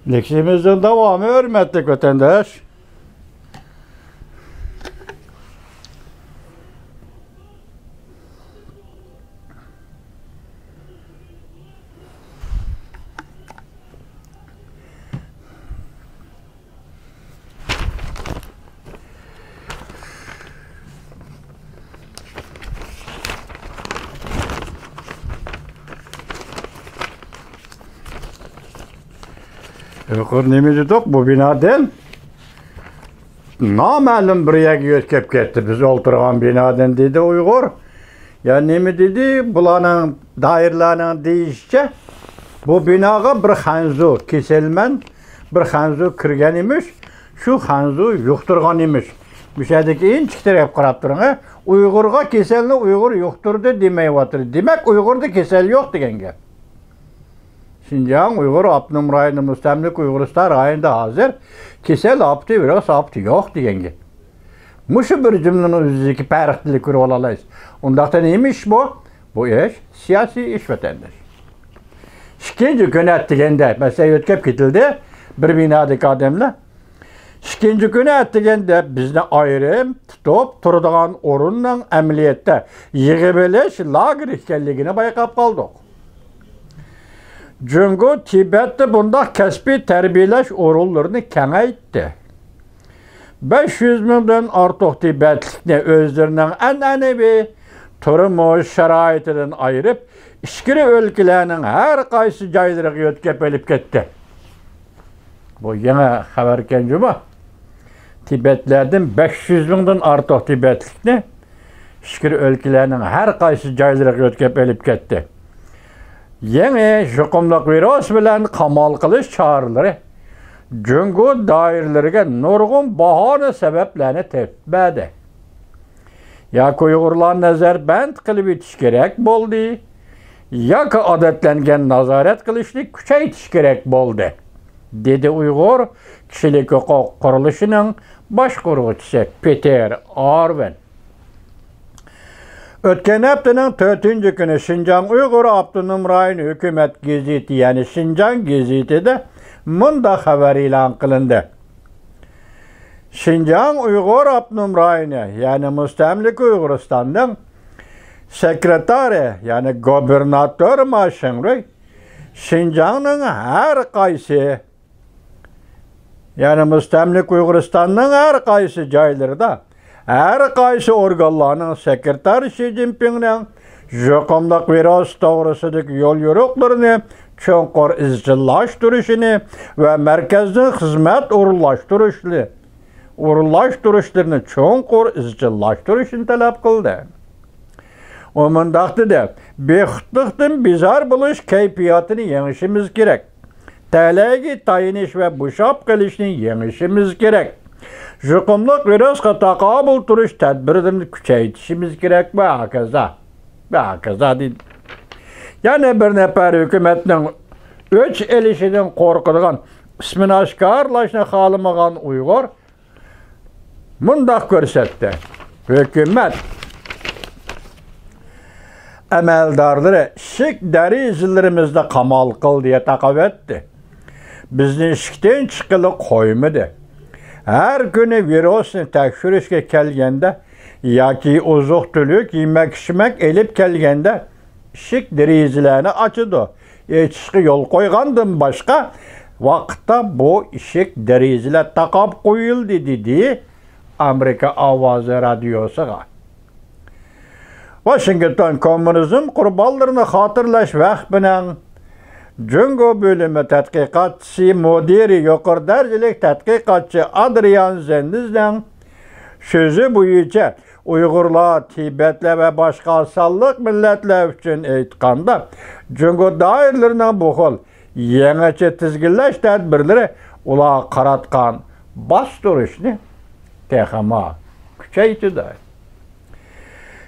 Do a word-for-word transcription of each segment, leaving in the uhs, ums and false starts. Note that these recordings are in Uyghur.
لېكسىيىمىزنىڭ داۋامى، ھۆرمەتلىك ۋەتەنداش. يۇقىرى نېمە دېدۇق؟ بۇ بىنادىن نامەلۇم بىر يەرگە يۆتكەپ كەتتى. بىز ئولتۇرغان بىنادىن، دېدى ئۇيغۇر. يا نېمە دېدى؟ بۇلارنىڭ، دائىرىلەرنىڭ دېيىشىچە، بۇ بىناغا بىر خەنزۇ، كېسەلمەن بىر خەنزۇ كىرگەن ئىمىش، شۇ خەنزۇ يۇقتۇرغان ئىمىش. مۇشۇ يەردىكى ئىنچىكە تەرەپ قاراپ تۇرۇڭ، ھە. ئۇيغۇرغا كېسەلنى ئۇيغۇر يۇقتۇردى دېمەيۋاتىدۇ. دېمەك، ئۇيغۇردا كېسەل يوق دېگەن گەپ. شىنجاڭ ئۇيغۇر ئاپتونوم رايونى مۇستەملىكە ئۇيغۇرىستان رايونىدا ھازىر كېسەل ئاپىتى، ۋىرۇس ئاپىتى يوق دېگەن گەپ. مۇشۇ بىر جۈملىنىڭ ئۆزىدىكى پەرقنى كۆرۈۋالالايسىز. ئۇنداقتا نېمە ئىش بۇ؟ بۇ ئىش سىياسىي ئىش، ۋەتەنداش. ئىككىنچى كۈنى ئەتىگەندە، مەسىلەن، يۆتكەپ كېتىلدى بىر بىنادىكى ئادەملەر. ئىككىنچى كۈنى ئەتىگەندە بىزنى ئايرىم تۇتۇپ تۇرىدىغان ئورۇننىڭ ئەمەلىيەتتە يىغىۋېلىش لاگېرى ئىكەنلىكىنى بايقاپ قالدۇق. جۇڭگو تىبەتتە بۇنداق كەسپىي تەربىيەلەش ئورۇنلىرىنى كېڭەيتتى. بەش يۈز مىڭدىن ئارتۇق تىبەتلىكنى ئۆزلىرىنىڭ ئەنئەنىۋى تۇرمۇش شارائىتىدىن ئايرىپ، ئىچكىرى ئۆلكىلەرنىڭ ھەر قايسى جايلىرىغا يۆتكەپ ئېلىپ كەتتى. بۇ يېڭى خەۋەركەن جۇمۇ. تىبەتلەردىن بەش يۈز مىڭدىن ئارتۇق تىبەتلىكنى ئىچكىرى ئۆلكىلەرنىڭ ھەر قايسى جايلىرىغا يۆتكەپ ئېلىپ كەتتى. يېڭى يۇقۇملۇق ۋىرۇس بىلەن قامال قىلىش چارىلىرى جۇڭگو دائىرىلىرىگە نۇرغۇن باھانە سەۋەبلەرنى تېپىپ بەردى. ياكى ئۇيغۇرلارنى نەزەربەند قىلىۋېتىش كېرەك بولدى، ياكى ئادەتلەنگەن نازارەت قىلىشنى كۈچەيتىش كېرەك بولدى، دېدى ئۇيغۇر كىشىلىك ھوقۇق قۇرۇلۇشىنىڭ باشقۇرغۇچىسى پېتېر ئارۋېن. ئۆتكەن ھەپتىنىڭ تۆتىنچى كۈنى شىنجاڭ ئۇيغۇر ئاپتونوم رايون ھۆكۈمەت گېزىتى، يەنى شىنجاڭ گېزىتىدە مۇنداق خەۋەر ئېلان قىلىندى. شىنجاڭ ئۇيغۇر ئاپتونوم رايونى، يەنى مۇستەملىكە ئۇيغۇرىستاننىڭ سېكرېتارى، يەنى گوبىرناتور ما شىڭرۇي شىنجاڭنىڭ ھەر قايسى، يەنى مۇستەملىكە ئۇيغۇرىستاننىڭ ھەر قايسى جايلىرىدا ھەر قايسى ئورگانلارنىڭ سېكرېتارى شى جىنپىڭنىڭ يۇقۇملۇق ۋىرۇس توغرىسىدىكى يوليورۇقلىرىنى چوڭقۇر ئىزچىللاشتۇرۇشىنى ۋە مەركەزنىڭ خىزمەت ئورۇنلاشتۇرۇشىنى، ئورۇنلاشتۇرۇشلىرىنى چوڭقۇر ئىزچىللاشتۇرۇشىنى تەلەپ قىلدى. ئۇ مۇنداق دېدى: بىخۇدلۇقتىن بىزار بولۇش كەيپىياتىنى يېڭىشىمىز كېرەك. تەلەيگە تايىنىش ۋە بوشاپ قېلىشنى يېڭىشىمىز كېرەك. يۇقۇملۇق ۋىرۇسقا تاقابىل تۇرۇش تەدبىرلىرىنى كۈچەيتىشىمىز كېرەك ۋە ھاكازا، ۋە ھاكازا دېدى. يەنە بىر نەپەر ھۆكۈمەتنىڭ ئۆچ ئېلىشىدىن قورقىدىغان، ئىسمىنى ئاشكارىلاشنى خالىمىغان ئۇيغۇر مۇنداق كۆرسەتتى: ھۆكۈمەت ئەمەلدارلىرى ئىشىك دېرىزىلىرىمىزنى قامال قىلدى، تاقاۋەتتى. بىزنى ئىشىكتىن چىققىلى قويمىدى. ھەر كۈنى ۋىرۇسنى تەكشۈرۈشكە كەلگەندە ياكى ئوزۇق-تۈلۈك، يېمەك-ئىچمەك ئېلىپ كەلگەندە ئىشىك دېرىزىلەرنى ئاچىدۇ. ئېچىشقا يول قويغاندىن باشقا ۋاقىتتا بۇ ئىشىك دېرىزىلەر تاقاپ قويۇلدى، دېدى ئامېرىكا ئاۋازى رادىيوسىغا. ۋاشىنگتون: كوممۇنىزم قۇربانلىرىنى خاتىرىلەش ۋەقپىنىڭ جۇڭگو بۆلۈمى تەتقىقاتچىسى مۇدىرى، يۇقىرى دەرىجىلىك تەتقىقاتچى ئادرىيان زېندىزنىڭ سۆزى بويىچە، ئۇيغۇرلار، تىبەتلەر ۋە باشقا سانلىق مىللەتلەر ئۈچۈن ئېيتقاندا، جۇڭگو دائىرىلىرىنىڭ بۇ خىل يېڭىچە تىزگىنلەش تەدبىرلىرى ئۇلارغا قاراتقان باستۇرۇشنى تېخىمۇ كۈچەيتىدۇ.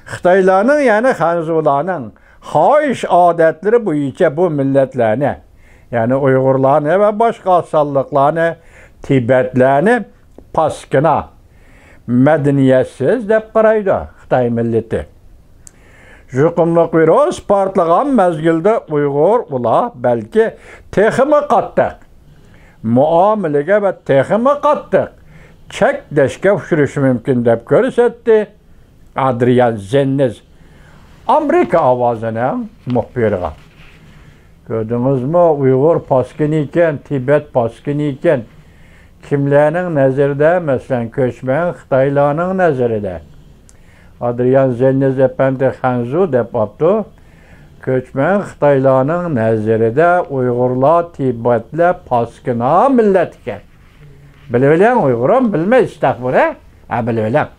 خىتايلارنىڭ، يەنى خەنزۇلارنىڭ خاھىش ئادەتلىرى بويىچە بۇ مىللەتلەرنى، يەنى ئۇيغۇرلارنى ۋە باشقا سانلىقلارنى، تىبەتلەرنى پاسكىنا، مەدەنىيەتسىز دەپ قارايدۇ خىتاي مىللىتى. يۇقۇملۇق ۋىرۇس پارتلىغان مەزگىلدە ئۇيغۇر ئۇلار بەلكى تېخىمۇ قاتتىق، مۇئامىلىگە ۋە تېخىمۇ قاتتىق چەكلەشكە ئۇچرىشى مۇمكىن، دەپ كۆرسەتتى ئادرىيان زېننېز ئامېرىكا ئاۋازىنىڭ مۇخبىرىغا. كۆردىڭىزمۇ، ئۇيغۇر پاسكىنا ئىكەن، تىبەت پاسكىنا ئىكەن. كىملەرنىڭ نەزىرىدە؟ مەسىلەن، كۆچمەن خىتايلارنىڭ نەزىرىدە. ئادرىيان زېننېز ئەپەندى خەنزۇ دەپ ئاپتۇ. كۆچمەن خىتايلارنىڭ نەزىرىدە ئۇيغۇرلار، تىبەتلەر پاسكىنا مىللەت ئىكەن. بىلىۋېلىڭ ئۇيغۇرۇم، بىلمەيسىز تېخى بۇنى، ھە؟ ھە، بىلىۋېلىڭ.